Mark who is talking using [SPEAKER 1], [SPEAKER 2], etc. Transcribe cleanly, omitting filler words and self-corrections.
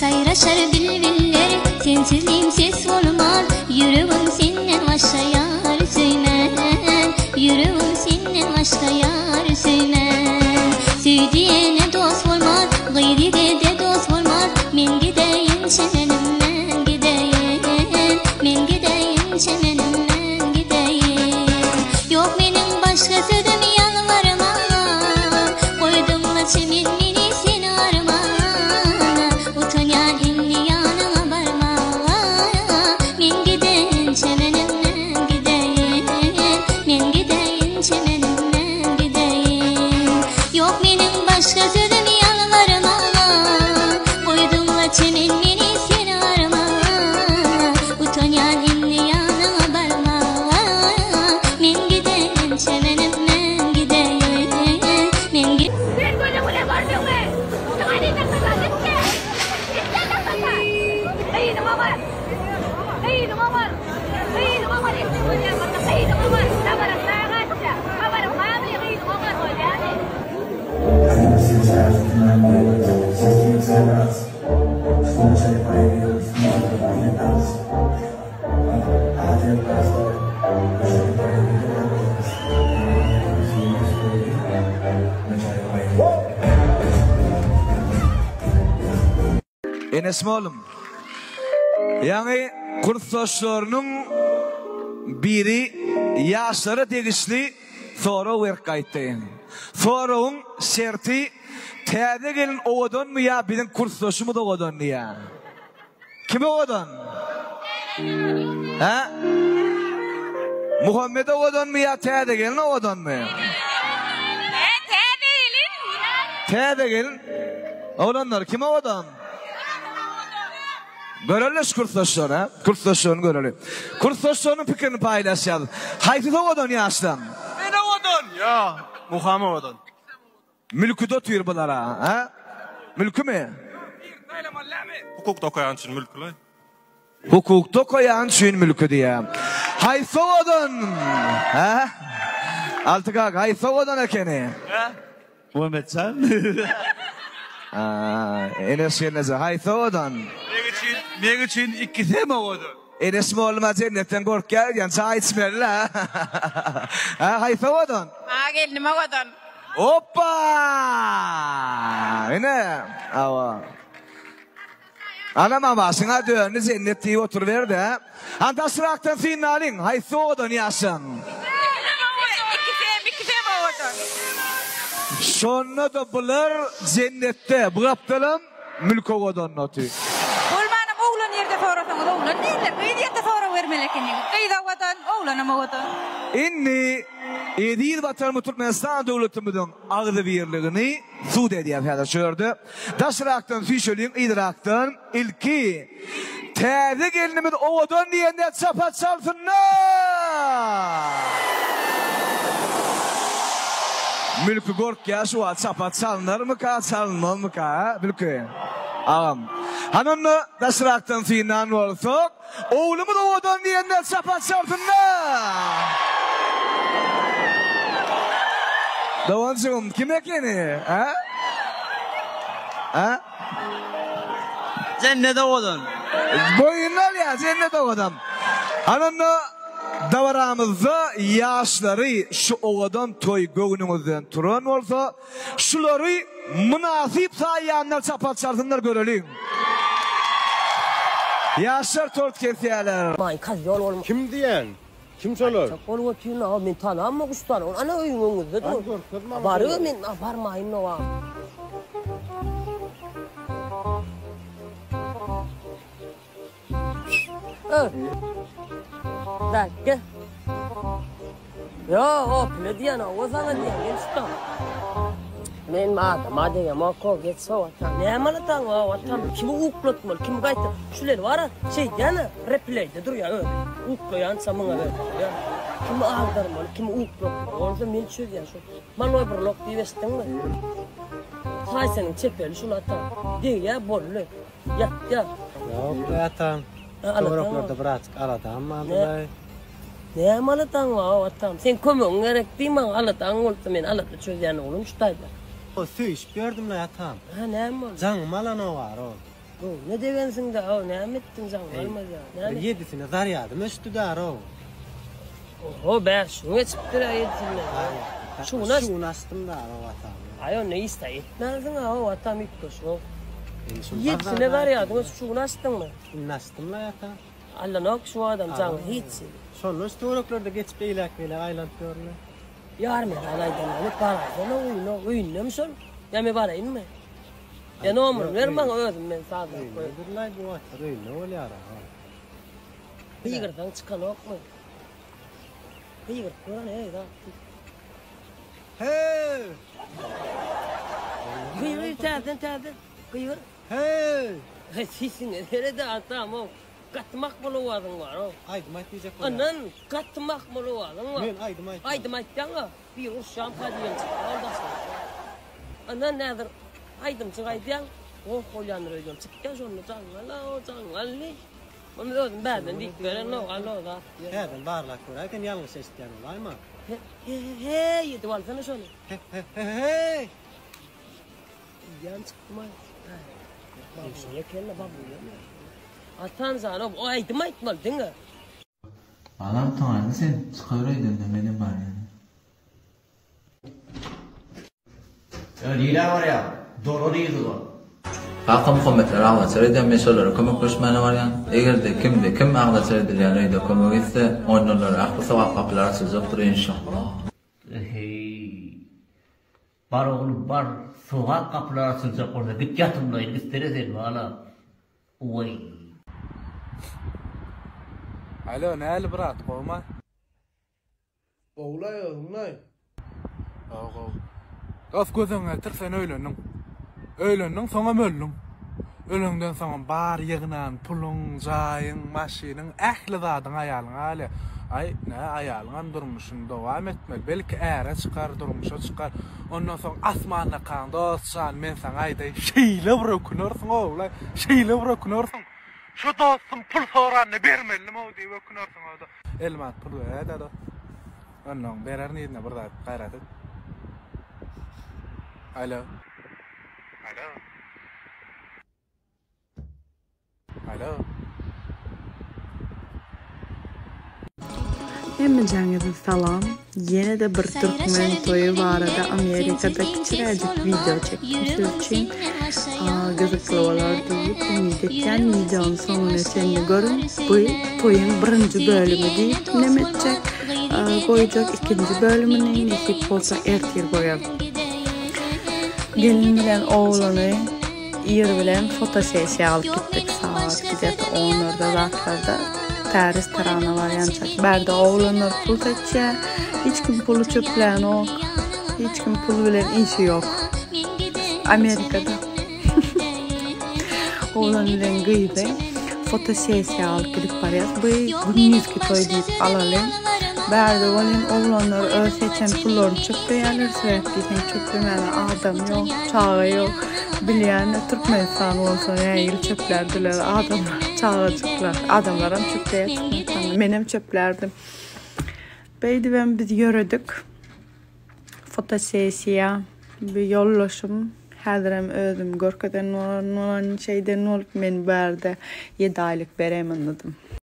[SPEAKER 1] Saýraşar bilbiller, sensizligim ses bolmaz, Ýüregim senden başga ýary söýmän, Ýüregim senden başga ýary söýmän. Söý diýene dost bolmaz, gyz ýigide dost bolmaz, Men gideýin çemenim, men gideýin, Men gideýin çemenim, men gideýin. Ýok meniň başga sözüm ýalbarma, Goýduňla çemen meni sen armana, Utanýan indi ýanyňa barmaga. Men gideýin çemenim, men gideýin, Men gideýin çemenim, men gideýin. Ýok meniň başga sözüm ýalbarma, Goýduňla çemen meni sen armana, Utanýan indi ýanyňa barmaga. Men gideýin çemenim, men gideýin, Men.
[SPEAKER 2] Sen gözüň bilen gördüňmi? Saňa diýsem saňa gitme! Gitme saňa! Gyzyňa bar! Gyzyňa bar! Gyzyňa bar etjek bolýan bolsa gyzyňa bar! Habaryň bar gaçja! Habaryň barmy gyzyňa bar bolýamy?
[SPEAKER 3] Enes mollum. Ýaňy kursdaşlarynyň biri ýaşlara degişli sorag berip gaýtdy. Soragyň şerti täze gelin owadanmy ýa biziň kursdaşymyz owadan diýýär. Kim owadan? Hä? Muhammet owadanmy ýa täze gelin owadanmy?
[SPEAKER 2] Hä, täze gelin.
[SPEAKER 3] Täze gelin. Oglanlar kim owadan? Göreli şu kursdaşlary, hä? Kursdaşlaryny göreli. Kursdaşlarynyň pikirini paýlaşýar. Haýsysy owadan ýaşlaň?
[SPEAKER 4] Men owadan. Ýa, Muham owadan.
[SPEAKER 3] Mülküde otyr bulara, hä? Mülkümi?
[SPEAKER 4] Hukukda okaýan üçin mülkülaý.
[SPEAKER 3] Hukukda okaýan üçin mülki diýýä. Haýsy owadan? Hä? Alty kaka, haýsy owadan ekeni?
[SPEAKER 4] Hä?
[SPEAKER 5] Muhammetjan.
[SPEAKER 3] Eneş gelneje, haýsy owadan?
[SPEAKER 4] Meň üçin, meň üçin ikisem owadan.
[SPEAKER 3] Eneş molluma jennetden gorkýar öýdýän, çaý içmeli-le. Hä, haýsy owadan?
[SPEAKER 6] Maňa gelnim owadan.
[SPEAKER 3] Oppa! Ine, hawa. Ana mamasyňa döndi jennet diýip oturyberdi-hä. Hany daşrakdan synlalyň, haýsy owadan ýaşaň?
[SPEAKER 6] Ikisem, ikisem owadan.
[SPEAKER 3] Şonda-da bular jennetde, bu gapdalam mülk owadan oty.
[SPEAKER 6] Bolmanam oglan ýerde sorasaňyz oglan diýerler, gyz ýerde sorag bermeli ekeniňiz. Gyz owadan, oglanam owadan.
[SPEAKER 3] Indi Eziz Watanymyz Türkmenistan döwletimiziň agzybirligini subut edýär häzir şu ýerde. Daşrakdan süýşeliň yzrakdan ilki täze gelinimiz owadan diýende çapa çalsynlar! Mülki gorkýar şu wagt çapa çalynarmyka çalynmazmyka hä Mülki agam. Hany onda daşrakdan synlan bolsak Oglumyz owadan diýenler çapak çalsynlar. Doganjygym kim ekeni hä? Hä?
[SPEAKER 5] Jennet owadan.
[SPEAKER 3] Boýun alýar Jennet owadan. Hany onda dabaramyzda ýaşlary şu owadan toý göwnüňizden turan bolsa Şulary mynasyp saýýanlar çapak çalsynlar göreliň. Ýaşlar tort kesýärler.
[SPEAKER 7] Maý kozýol bolma.
[SPEAKER 8] Kim diýýän? Kim şolar?
[SPEAKER 7] Aýtjak bolup otyryn aga men tanamok üç sany ol ana öýüň öňünde dur.
[SPEAKER 8] Hany görkez maňa
[SPEAKER 7] Baryber
[SPEAKER 8] şolary.
[SPEAKER 7] men barmaýyn oba. Bäh, gel. Ýok, o pile diýen, o saňa diýen, gel şuta. Men adama degemok, o geç o atam. Näme alataň, o atam, kimi uklatmaly, kimi gaýta. Şular bar, şeýdýän, repleýde durýar özi. Uklaýança muňa ber. Kimi agdarmaly, kimi uklatmaly, onsa men çözýän şu. Manoý brlok diýip eşitdiňmi? Haýsynyň çepeli şul ata. Degýär boldy. Ýatýar.
[SPEAKER 8] Ýok, atam. Töwereklerde birazjyk aladam bardy-laý.
[SPEAKER 7] Näme aladaň bar, atam? Seň kömegiň gerek diý maňa, aladaň bolsa men alada çözýän oglum şu taýda.
[SPEAKER 8] Söýüşip ýördüm-laý, atam.
[SPEAKER 7] Hä, näme boldy?
[SPEAKER 8] Jaňymy alanok-ar ol.
[SPEAKER 7] Göwnüne degensiň-dä, how, näme etdiň jaň galmaz ýa, näme?
[SPEAKER 8] Bir ýedisine zarýadym öçdi-dä, row.
[SPEAKER 7] Oho, bäşiň geçipdir-ä ýedisinden.
[SPEAKER 8] Şuny aç. Şuny açdym-da, row, atam.
[SPEAKER 7] Aý, onda hiç zat etmänsiň-ä, how, atam, üýtgeşik. Ýedisine zarýadyň öçüp, şuny açdyňmy?
[SPEAKER 8] Indi açdym-laý, ata.
[SPEAKER 7] Allanok şu adam jaňy hiç.
[SPEAKER 8] Şonda şu töwereklerde geçip eýläk-beýläk aýlanyp ýörün-le.
[SPEAKER 7] Ýarym-ýalan aýdanlaryny baraýsana öýüne, öýündemi şol? Ýa men baraýynmy? Ýa nomeryny ber maňa özüm men sazlap goýaýyn.
[SPEAKER 8] Öýündedir-laý bu wagtlar öýünde bolýar-a.
[SPEAKER 7] Gygyrsaň çykanokmy? Gygyryp gör eý zat diýip.
[SPEAKER 8] Heý!
[SPEAKER 7] Gygyr täzeden täzeden gygyr.
[SPEAKER 8] Heý!
[SPEAKER 7] Sesiňe sered-ä atam-ow. Gaty makbul owazyň bar-ow.
[SPEAKER 8] Aýdym aýt diýjek bolýar.
[SPEAKER 7] Ynan, gaty makbul owazyň bar.
[SPEAKER 8] Men aýdym aýtman.
[SPEAKER 7] Aýdym aýtýaň-a, biri uruşýamyka diýen çykdy ol daşdan. Ynan, häzir aýdymjyk aýdýaň, goh bolýandyr öýdýän. Çykýa şonda jaňňal-ow, jaňňal diý. Muny özüm bärden diýip berenok, alo zat diýen.
[SPEAKER 8] Täzeden barlap göräý, sen ýalňyş eşitýän bolaýma.
[SPEAKER 7] He-he-he-heý edip alsana şony.
[SPEAKER 8] He-he-he-heý!
[SPEAKER 7] Iýýän çykdymaý. Babuý eken-de, babuýam. Atan janow o aýdym aýtmaly diňe.
[SPEAKER 5] Balam taýly sen çykawer öýdende menem barýan.
[SPEAKER 9] Ýa nirä barýaň? Dolan yzyňa.
[SPEAKER 5] Kaka Muhammetler agzaçar edýän men şolara kömekleşmäne barýan. Egerde kimde kim agzaçar edilýän öýde kömek etse onda olara ähli sogap gapylar açyljakdyr enşallah.
[SPEAKER 9] Eheý. Bar oglum bar, sogap gapylar açyljak bolsa git ýatymlaýyn gitsene sen balam. Waý.
[SPEAKER 4] Alo näli brat gowmy.
[SPEAKER 10] Gowulaý özüňlaý.
[SPEAKER 4] Gowy gowy. Dos göz öňüňe getir sen öýlendiň. Öýlendiň soňam öldüň. Öleňden soňam bar ýygnan puluň, jaýyň, maşynyň, ähli zadyň aýalyňa galýar. Aý, nä, aýalyňam durmuşyny dowam etmeli. Belki äre çykar, durmuşa çykar. Ondan soň asmandakaň dost jan, men saňa aýdaýyn, şeýle bir ökünersiň oglaý, şeýle bir ökünersiň. Şu dostum pul soranda bermelidim-ow diýip ökünersiň-ow-da. Elmat pul beräý-dä dost. Onnoň bererin yzyna bir zat, gaýrat et. Alo. Alo. Alo.
[SPEAKER 11] Hemmejaňyza salam. Ýene-de bir türkmen toýy barada Amerikada kiçiräjik wideo çekdim siz üçin. Gyzykly bolar diýip umyt etýän. Wideony soňuna çenli görüň. Bu toýuň birinji bölümi diýip nem etjek. Goýjak ikinji bölümini nesip bolsa ertir goýaryn. Gelin bilen oglany Ir bilen fotosessiýa alyp gitdik sagat gidesi onlarda zatlarda tä restorana barýançak. Bärde oglanlar pul seçýär. Hiç kim puly çöplänok. Hiç kim pul bilen işi ýok. Amerikada. Oglan bilen gyzy fotosessiýa alyp gidip barýas. Bu gündizki toý diýip alaly. Bärde welin oglanlar öz seçen pullaryny çöpleýärler. Sebäp diýseň çöplemäne adam ýok, çaga ýok. Bilýän Türkmenistan bolsa nähili çöplärdiler adamlar, çagajyklar. Adamlaram çöpleýär Türkmenistanda. Menem çöplärdim. Beýdibem biz ýöredik. Fotosessiýa. Bu ýoldaşym häzirem özüm görkezen bolan şeýden bolup men bärde ýedi aýlyk beremen dydym.